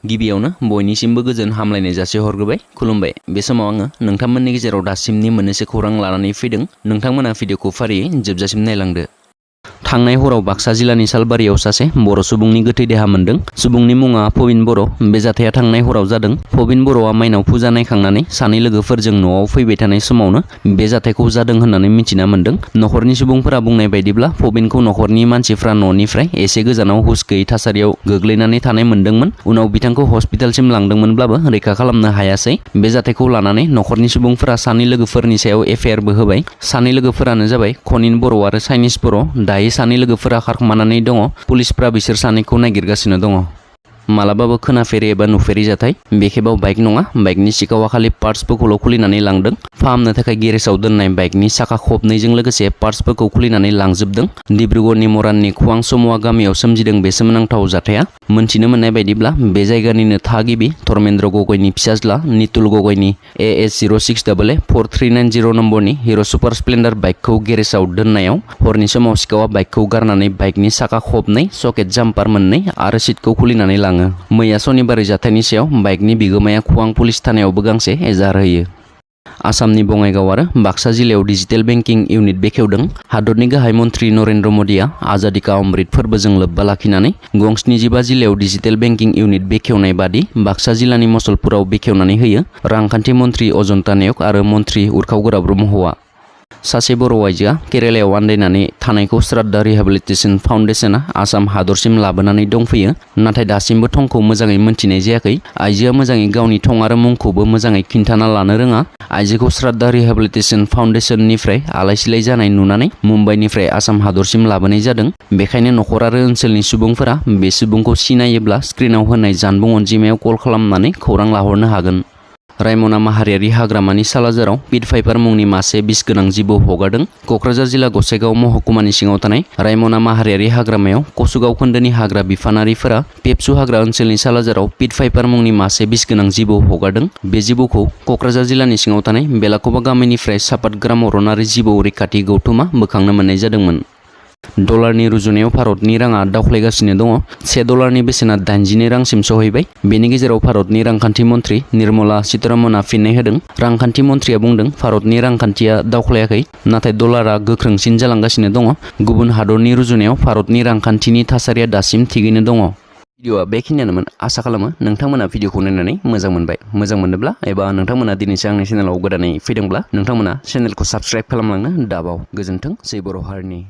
गिबियावनो बयनिसिमबो गोजोन हामलायनाय जासिहरग्रोबाय खुलुमबाय। बे समाव आङो नोंथांमोननि गेजेराव दासिमनि मोननैसो खौरां लानानै फैदों। नोंथांमोना भिडिअखौ फारियै जोबजासिम नायलांदो। थांनाय हराव बाक्सा जिल्लानि सालबारियाव सासे बर' सुबुंनि गोथै देहा मोनदों। सुबुंनि मुङा फबिन बर'। बे जाथाया थांनाय हराव जादों। फबिन बर'आ माइनाव फुजा नायखांनानै सानै लोगोफोरजों न'आव फैबाय थानाय समावनो बे जाथायखौ जादों होननानै मिथिना मोन्दों। न'खरनि सुबुंफोरा बुंनाय बायदिब्ला फबिनखौ न'खरनि मानसिफ्रा न'निफ्राय एसे गोजानाव हुस गैयै थासारियाव गोग्लैनानै थानाय मोन्दोंमोन। उनाव बिथांखौ हस्पिटालसिम लांदोंमोनब्लाबो रैखा खालामनो हायासै। बे जाथायखौ लानानै न'खरनि सुबुंफोरा सानै लोगोफोरनि सायाव एफआइआरबो होबाय। सानै लोगोफोरानो जाबाय खनिन बर' आरो चाइनिस बर'। दायो सानै लोगोफोरा खारखोमानानै दङ। पुलिसफ्रा बिसोर सानैखौ नागिरगासिनो दङ। मालाबाबो खोनाफेरै एबा नुफेरै जाथाय। बे खेबाव बाइक नङा, बाइकनि सिखावा खालि पार्ट्सफोरखौल' खुलिनानै लांदों। फाहामनो थाखाय गेरेजाव दोननाय बाइकनि साखा खबनैजों लोगोसे पार्ट्सफोरखौ खुलिनानै लांजोबदों। डिब्रुगड़नि मराननि खुवां सम'आ गामियाव सोमजिदों बे सोमोनांथाव जाथाया। मोनथिनो मोननाय बायदिब्ला बे जायगानिनो थागिबि धर्मेन्द्र गगৈनि फिसाज्ला नितुल गगैनि AS06AA4390 नम्बरनि हिर' सुपार स्प्लेन्डार बाइकखौ गेरेजाव दोननायाव हरनि समाव सिखावा बाइकखौ गारनानै बाइकनि साखा खबनै, सकेट जाम्पार मोननै आरो सिटखौ खुलिनानै लाङो। मैया सनिबारै जाथायनि सायाव बाइकनि बिगोमाया खुवां पुलिस थानायावबो गांसे एजाहार होयो। आसामनि बङाइगाव आरो बाक्सा जिल्लायाव डिजिटेल बेंकिं इउनिट बेखेवदों। हादरनि गाहाय मन्थ्रि नरेन्द्र मोदीआ आजादि का अमृत फोरबोजों लोब्बा लाखिनानै गं 75 जिल्लायाव डिजिटेल बेंकिं इउनिट बेखेवनाय बादि बाक्सा जिल्लानि मसलपुराव बेखेवनानै होयो। रांखान्थि मन्थ्रि अजन्ता नेउग आरो मन्थ्रि उरखाव ब्रह्म हौवा। सासे बर' आइजोआ केरालायाव आन्दायनानै थानायखौ श्राद्धा रिहेबिलिटेसन फाउन्डेसनआ आसाम हादरसिम लाबोनानै दंफैयो। नाथाय दासिमबो थंखौ मोजाङै मोनथिनाय जायाखै। आइजोआ मोजाङै गावनि थं आरो मुंखौबो मोजाङै खिन्थाना लानो रोङा। आइजोखौ श्राद्धा रिहेबिलिटेसन फाउन्डेसननिफ्राय आलाय-सिलाय जानाय नुनानै मुम्बाइनिफ्राय आसाम हादरसिम लाबोनाय जादों। बेखायनो न'खर आरो ओनसोलनि सुबुंफोरा बे सुबुंखौ सिनायोब्ला स्क्रिनाव होनाय जानबुं अनजिमायाव कल खालामनानै खौरां लाहरनो हागोन। रायमना माहारियारि हाग्रामानि सालाजाराव पिट भाइपार मुंनि मासे बिस गोनां जिबौ हगारदों। क'क्राझार जिल्ला गसाइगाव महकुमानि सिङाव थानाय रायमना माहारियारि हाग्रामायाव कसुगाव खोन्दोनि हाग्रा बिफानारिफोरा पेपसु हाग्रा ओनसोलनि सालाजाराव पिट भाइपार मुंनि मासे बिस गोनां जिबौ हगारदों। बे जिबौखौ क'क्राझार जिल्लानि सिङाव थानाय बेलाख'बा गामिनिफ्राय सापातग्राम अरनारि जिबौ रैखाथि गौथुमा बोखांनो मोननाय जादोंमोन। डलारनि रुजुनायाव भारतनि राङा दावख्लायगासिनो दङ। $1 बेसेना 82 रांसिम सहैबाय। बेनि गेजेराव भारतनि रांखान्थि मन्थ्रि निर्मला सीतारमणआ फिननाय होदों। रांखान्थि मन्थ्रिया बुंदों भारतनि रांखान्थिया दावख्लायाखै, नाथाय डलारआ गोख्रोंसिन जालांगासिनो दङ। गुबुन हादरनि रुजुनायाव भारतनि रांखान्थिनि थासारिया दासिम थिगैनो दङ। भिडिअआ बेखिनियानोमोन। आसा खालामो नोंथांमोना भिडिअखौ नायनानै मोजां मोनबाय। मोजां मोनोब्ला एबा नोंथांमोना दिनैसो आंनि चेनेलाव गोदानै फैदोंब्ला नोंथांमोना चेनेलखौ साबस्क्राइब खालामलांनो दाबाव। गोजोन्थों। जै बर' हारिनि।